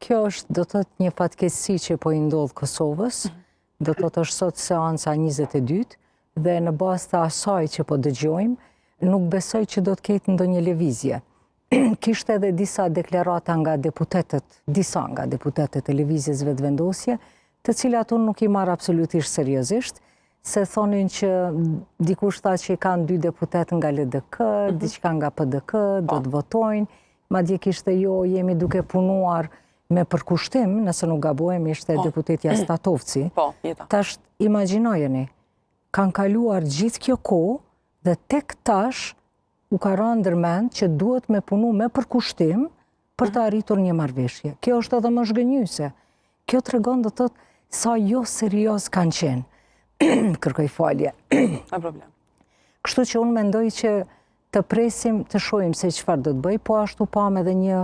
Kjo është, do të thotë, një fatkeqësi që po i ndodh Kosovës, do të thotë, është sot seanca 22 dhe në bazë të asaj që po dëgjojmë, nuk besoj që do të ketë ndonjë lëvizje. Kishte edhe disa deklarata nga deputetët, disa nga deputetët e Lëvizjes Vetëvendosje, të cilat unë nuk i marr absolutisht seriozisht, se thonin që dikush tha që kanë dy deputet nga LDK, diçka nga PDK, do të votojnë, madje kishte jo, jemi duke punuar me përkushtim, nëse nuk gabohem, ishte deputetja Statovci. Po, jeta. Tash, imagjinojeni, kanë kaluar gjithë kjo kohë dhe tek tash u ka ra ndërmend që duhet me punu me përkushtim për të arritur një marrëveshje. Kjo është edhe më zhgënjyese. Kjo tregon, do të thotë, sa jo serioz kanë qenë. Kërkoj falje. Pa problem. Kështu që unë mendoj që të presim të shohim se çfarë do të bëj, po ashtu pam edhe një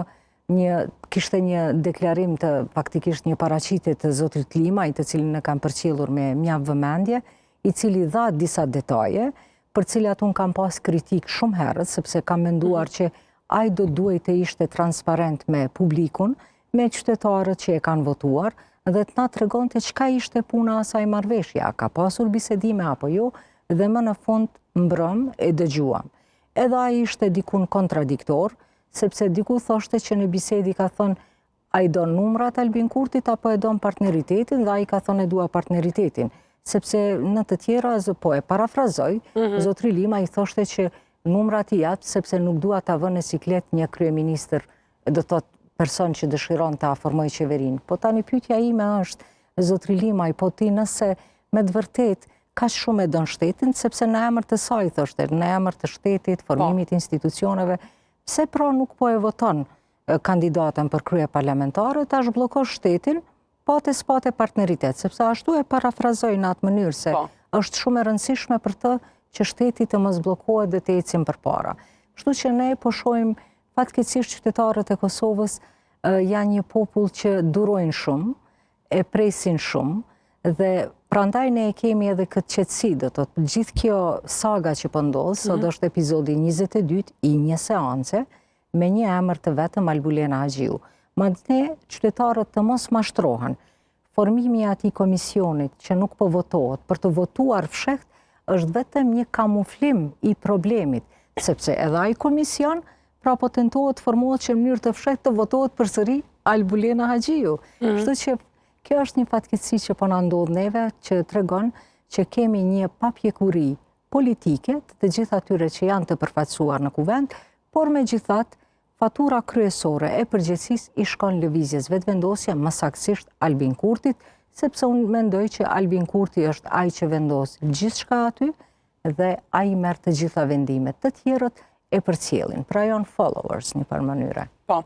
kishte një deklarim të faktikisht një paraqitje të zotit Limaj, të cilin e kam përcjellur me mjaft vëmendje, i cili dha disa detaje, për cilat unë kam pas kritik shumë herët, sepse kam menduar që ai do duhej të ishte transparent me publikun, me qytetarët që e kanë votuar, dhe të na tregonte çka ishte puna asaj marrëveshje, a ka pasur bisedime apo jo, dhe më në fund mbrëm e dëgjuam. Edhe ai ishte dikun kontradiktor, sepse diku thoshte që në bisedi ka thënë a i don numrat Albin Kurtit apo e don partneritetin, dhe ai ka thënë e dua partneritetin, sepse në të tjera, po e parafrazoj, zotri Lima i thoshte që numrat i jap sepse nuk dua ta vë në siklet një kryeministër, do të thotë person që dëshiron ta formoj qeverinë. Po tani pyetja ime është, zotri Limaj, po ti nëse me të vërtet kaq shumë e don shtetin, sepse në emër të saj, thoshte, në emër të shtetit, formimit institucioneve, pse pra nuk po e voton kandidatën për krye parlamentare, ta zhbllokosh shtetin, pate s'pate partneritet, sepse ashtu e parafrazoj në atë mënyrë se është shumë e rëndësishme për të që shteti të mos bllokohet dhe të ecim përpara. Kështu që ne po shohim, fatkeqësisht, qytetarët e Kosovës janë një popull që durojnë shumë, e presin shumë dhe prandaj ne e kemi edhe këtë qetësi, do të thotë, gjithë kjo saga që po ndodh, sot është epizodi 22 i një seance me një emër të vetëm, Albulena Haxhiu. Madje qytetarët të mos mashtrohen. Formimi i atij komisionit që nuk po votohet, për të votuar fsheht, është vetëm një kamuflim i problemit, sepse edhe ai komision pra po tentohet të formohet që në mënyrë të fshehtë të votohet përsëri Albulena Haxhiu. Kështu që kjo është një fatkeqësi që po na ndodh neve, që tregon që kemi një papjekuri politike të të gjithë atyre që janë të përfaqësuar në kuvend, por megjithatë fatura kryesore e përgjegjësisë i shkon Lëvizjes Vetëvendosje, më saktësisht Albin Kurtit, sepse unë mendoj që Albin Kurti është ai që vendos gjithçka aty dhe ai merr të gjitha vendimet. Të tjerët e përcjellin, pra janë followers një farë mënyre. Po.